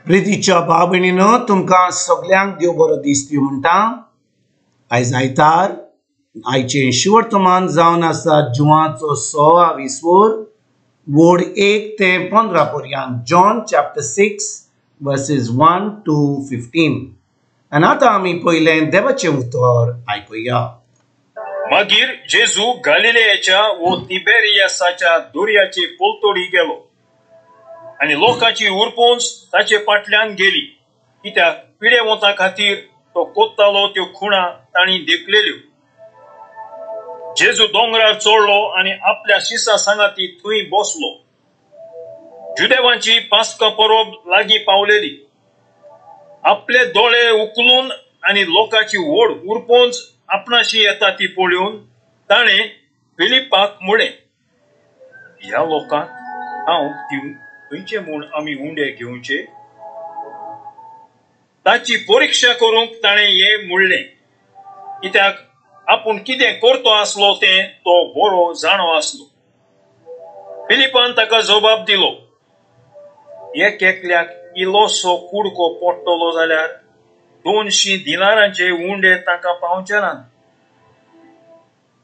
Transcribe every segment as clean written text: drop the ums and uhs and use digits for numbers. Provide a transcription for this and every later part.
प्रितीच्या भाव भयणीनो, तुमकां सगल्यांक देव बरो दीस दिवं म्हणटा. आयज आयतार, आयचें शिवर्तमान जावन आसा जुवाचो 26 वोड 1 ते 15 पर्यंत, John chapter 6 verses 1 to 15. आनी आतां आमी पयलें देवाचें उतर आयकुया. मागीर जेजू गालिलेयाच्या वो तिबेरियासाच्या दर्याचे पलतडी गेलो आनी लोकांची उरपोंच ताचे फाटल्यान गेली, कित्याक पिडेवंता खातीर तो कोत्तालो त्यो खुणा तांणी देखलेल्यो. जेजू दोंगरार चडलो आनी आपल्या शिसा सांगाती थंय बसलो. जुदेवांची पास्का परब लागीं पावलेली. आपले दोळे उखलून आनी लोकांची व्हड उरपोंच आपणाशी येता ती पळोवन ताणें फिलिपाक म्हळें, ह्या लोकांक हांव दिवं खंयचे म्हूण आमी उंडे घेवचे? ताची परिक्षा करूंक ताणें हें म्हणलें, कित्याक आपूण कितें करतो आसलो तें तो बरो जाणो आसलो. फिलिपान ताका जबाब दिलो, एक एकल्याक इल्लोसो कुडको पडटलो जाल्यार 200 दिनारांचे उंडे ताका पावचे नात.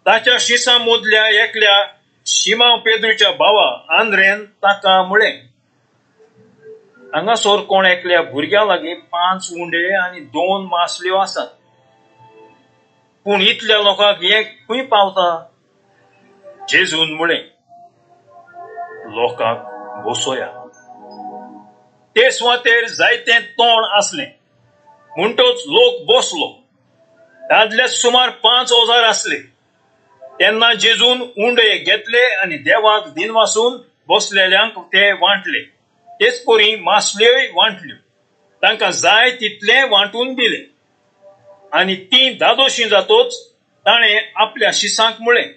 ताच्या शिसां मदल्या एकल्या शिमांव पेद्रूच्या भावा आंद्रेन ताका म्हळें, हांगासर कोण एकल्या भुरग्या लागीं 5 उंडे आनी 2 मासल्यो आसात, पूण इतल्या लोकांक हें खंय पावता? जेजून म्हळें, लोकांक बसोया. ते सुवातेर जायतें तोंड आसलें, म्हणटच लोक बसलो. दादले सुमार 5000 आसले. तेन्ना जेजून उंडे घेतले आनी देवाक दिनवासून बसलेल्यांक ते वांटले. तेच परी मासल्योय वांटल्यो. तांकां जाय तितलें वांटून दिलें. आनी तीं दादोशी जातोच ताणें आपल्या शिसांक म्हळें,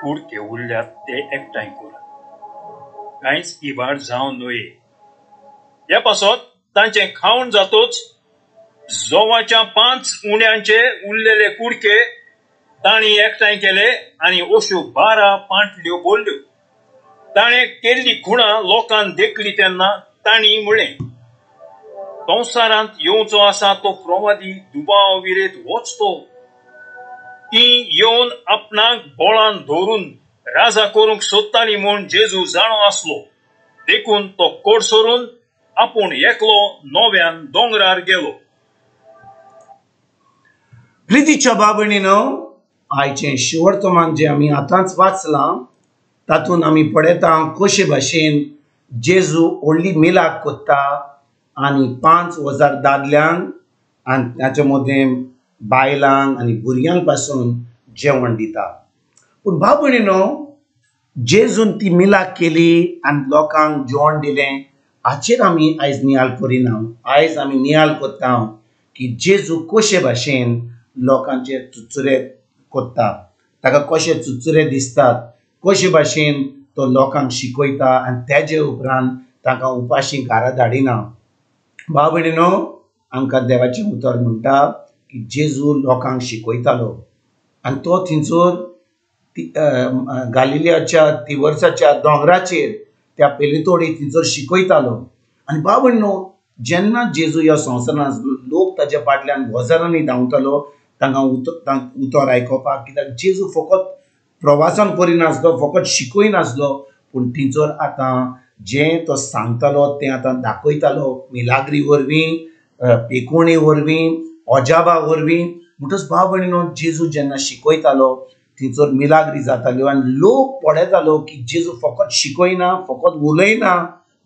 कुडके उरल्यात ते एकठांय करात, कांयच इबाड जावं न्हय. ह्या पासत तांचें खावण जातोच जोवाच्या 5 उण्यांचे उरलेले कुडके तांणी एकठांय केले आनी अश्यो 12 पांटल्यो भरल्यो. ताणें केल्ली खुणा लोकान देखली तेन्ना तांणी म्हळें, संवसारांत येवचो आसा तो प्रवादी दुबाव विरेत वच तो. ती येवन आपणाक बोळान धरून राजा करूंक सोदताली म्हूण जेजू जाणो आसलो, देखून तो कोडसरून आपूण एकलो नव्यान दोंगरार गेलो. प्रितीच्या भाव भयणीनो, आयचें शिवर्तमान जें आमी आतांच वाचलां तातूंत आमी पळयता कशे भाशेन जेजू व्हडली मिलाक कोत्ता आनी 5000 दादल्यांक आनी ताचे मदें बायलांक आनी भुरग्यांक पासून जेवण दिता. पूण भाव भयणीनो, जेजून ती मिलाक केली आनी लोकांक जेवण दिलें हाचेर आमी आयज नियाळ करिना. आयज आमी नियाळ करता की जेजू कशे भाशेन लोकांचे चुचुरे कोत्ता, ताका कशे चुचुरे दिसतात, कशे भाशेन तो लोकांक शिकयता आनी तेजे उपरांत तांकां उपाशी घरा धाडिना. भाव भयणीनो, आमकां देवाचें उतर म्हणटा की जेजू लोकांक शिकयतालो आनी तो थंयसर गालिलियाच्या तिवर्साच्या दोंगराचेर त्या पेलितोडी थंयसर शिकयतालो. आनी भाव भयणीनो, जेन्ना जेजू ह्या संवसारांत आसलो लोक ताच्या फाटल्यान हजारांनी धांवतालो तांकां उतर आयकोपाक, कित्याक जेजू फकत प्रवासान करिनासलो, फकत शिकयनासलो, पूण थंयसर आतां जें तो सांगतालो तें आतां दाखयतालो मिलाग्री वरवीं, पेकोणी वरवीं, अजाबा वरवीं. म्हणटच भाव भयणीनो, जेजू जेन्ना शिकयतालो थंयसर मिलाग्री जाताल्यो आनी लोक पळयतालो की जेजू फकत शिकयना, फकत उलयना,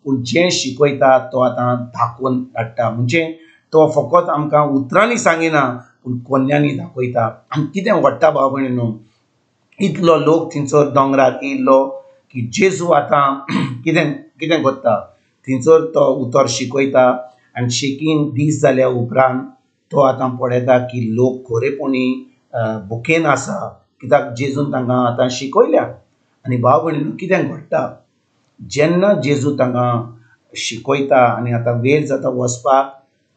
पूण जें शिकयता तो आतां दाखोवन धाडटा. म्हणजे तो फकत आमकां उतरांनी सांगिना पूण कोन्यांनी दाखयता. आनी कितें घडटा भाव भयणीनो, इतलो लोक थंयसर दोंगरार येयल्लो की जेजू आतां कितें कितें करता, थंयसर तो उतर शिकयता आनी शेकीन दीस जाल्या उपरांत तो आतां पळयता की लोक खरेपणी भुकेन आसा, कित्याक जेजून तांकां आतां शिकयल्या. आनी भाव भयणीनो, कितें घडटा, जेन्ना जेजू तांकां शिकयता आनी आतां वेळ जाता वचपाक,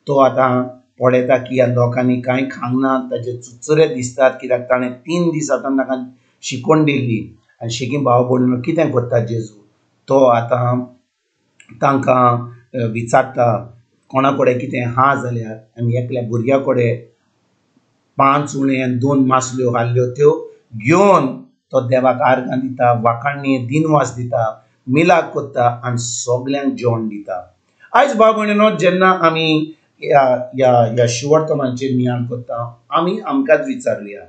तो आतां पळयता की ह्या लोकांनी कांय खावंक ना, ताचे चुचुरे दिसतात, कित्याक ताणें 3 दीस आतां तांकां शिकवण दिल्ली. आनी शेकी भाव भयणीनो, कितें करता जेजू, तो आतां तांकां विचारता कोणा कडेन कितें आहा जाल्यार, आनी एकल्या भुरग्या कडेन 5 उणे आनी 2 मासल्यो हाडल्यो त्यो घेवन तो देवाक आर्गां दिता, वाखाणणी दिनवास दिता, मिलाग करता आनी सगल्यांक जेवण दिता। आयज भाव भयणीनो, जेन्ना आमी ह्या ह्या ह्या शिवर्तमानचेर नियाळ करता, आमी आमकांच विचारुया,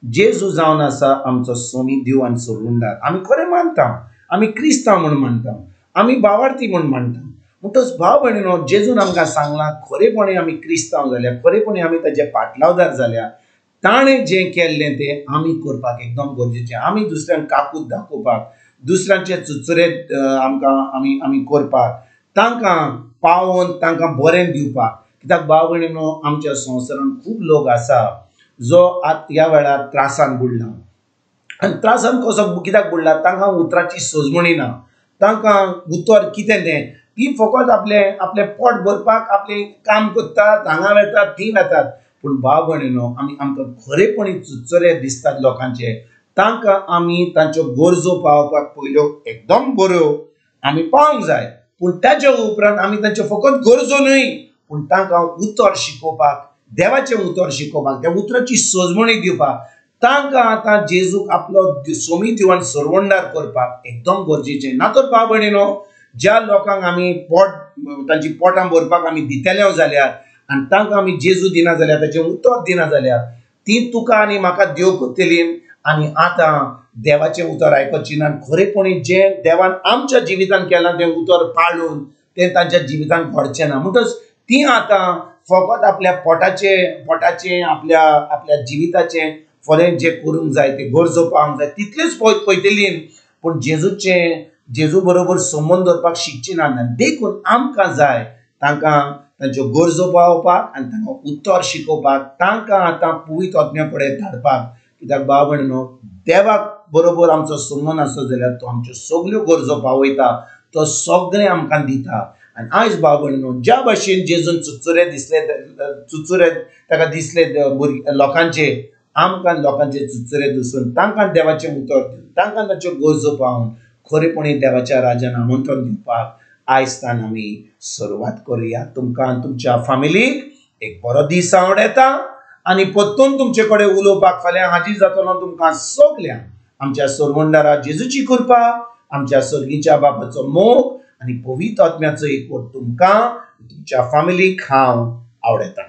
जेजू जावन आसा आमचो सोमी देव आनी सोडूनदार। आमी खरें मानता, आमी क्रिस्तांव म्हूण मानता, आमी बावार्थी म्हूण मानता। म्हणटच भाव भयणीनो, जेजून आमकां सांगलां खरेपणी आमी क्रिस्तांव जाल्या, खरेपणी आमी ताजे पाटलावदार जाल्या, ताणें जें केल्लें तें आमी करपाक एकदम गरजेचें। आमी दुसऱ्यांक काकूत दाखोवपाक, दुसऱ्यांचे चुचुरे आमकां आमी आमी करपाक, तांकां पावोवन तांकां बरें दिवपाक। कित्याक भाव भयणीनो, आमच्या संवसारांत खूब लोक आसा जो आतां ह्या वेळार त्रासान बुडला। आनी त्रासान कसो कित्याक बुडला? तांकां उतराची सजमणी ना, तांकां उतर कितें तें, ती फकत आपलें आपलें पोट भरपाक आपलें काम करतात, हांगा वेतात थंय वेतात। पूण भाव भयणीनो, आमी आमकां खरेपणी चुचरे दिसतात लोकांचे, तांकां आमी तांच्यो गरजो पावोवपाक पयल्यो एकदम बऱ्यो आमी पावंक जाय। पूण ताच्या उपरांत आमी तांच्यो फकत गरजो न्हय, पूण तांकां उतर शिकोवपाक, देवाचें उतर शिकोवपाक, त्या उतराची सजमणी दिवपाक, तांकां आतां जेजूक आपलो सोमी दिवन सरवंडार करपाक एकदम गरजेचें। ना तर भाव भयणीनो, ज्या लोकांक आमी पोट तांची पोटां भरपाक आमी दितले जाल्यार आनी तांकां आमी जेजू दिना जाल्यार, ताचें उतर दिना जाल्यार, ती तुका आनी म्हाका देव करतली आनी आतां देवाचें उतर आयकची ना। खरेपणी जें देवान आमच्या जिवितान केलां तें उतर पाळून तें तांच्या जिवितान घडचें ना। म्हणटच ती आतां फकत आपल्या पोटाचें पोटाचें आपल्या आपल्या जिविताचें फुडें जें करूंक जाय तें गरजो पावंक जाय तितलेंच पळयतली, पूण जेजूचें जेजू बरोबर संबंद दवरपाक शिकची ना। देखून आमकां जाय तांकां तांच्यो गरजो पावोवपाक आनी तांकां उतर शिकोवपाक, तांकां आतां पुवीत आत्म्या कडेन धाडपाक। कित्याक भाव भयणीनो, देवाक बरोबर आमचो संबंद आसत जाल्यार तो आमच्यो सगल्यो गरजो पावयता, तो सगळें आमकां दिता। आनी आयज भाव भयणीनो, ज्या भाशेन जेजून चुचुरे दिसले, चुचुरे ताका दिसले भुरगे लोकांचे, आमकां लोकांचे चुचुरे दिसून तांकां देवाचें उतर दिवन तांकां तांच्यो गरजो पावोवन खरेपणी देवाच्या राजान आमंत्रण दिवपाक आयज तान आमी सुरवात करुया। तुमकां तुमच्या फामिलीक एक बरो दीस आवडटा आनी परतून तुमचे कडेन उलोवपाक फाल्यां हाजीर जातलो। तुमकां सगल्यांक आमच्या सरवंडारा जेजूची कृपा, आमच्या सर्गीच्या बापाचो मोग आनी पवित्र आत्म्याचो एकवट तुमकां तुमच्या फामिलीक हांव आवडटा।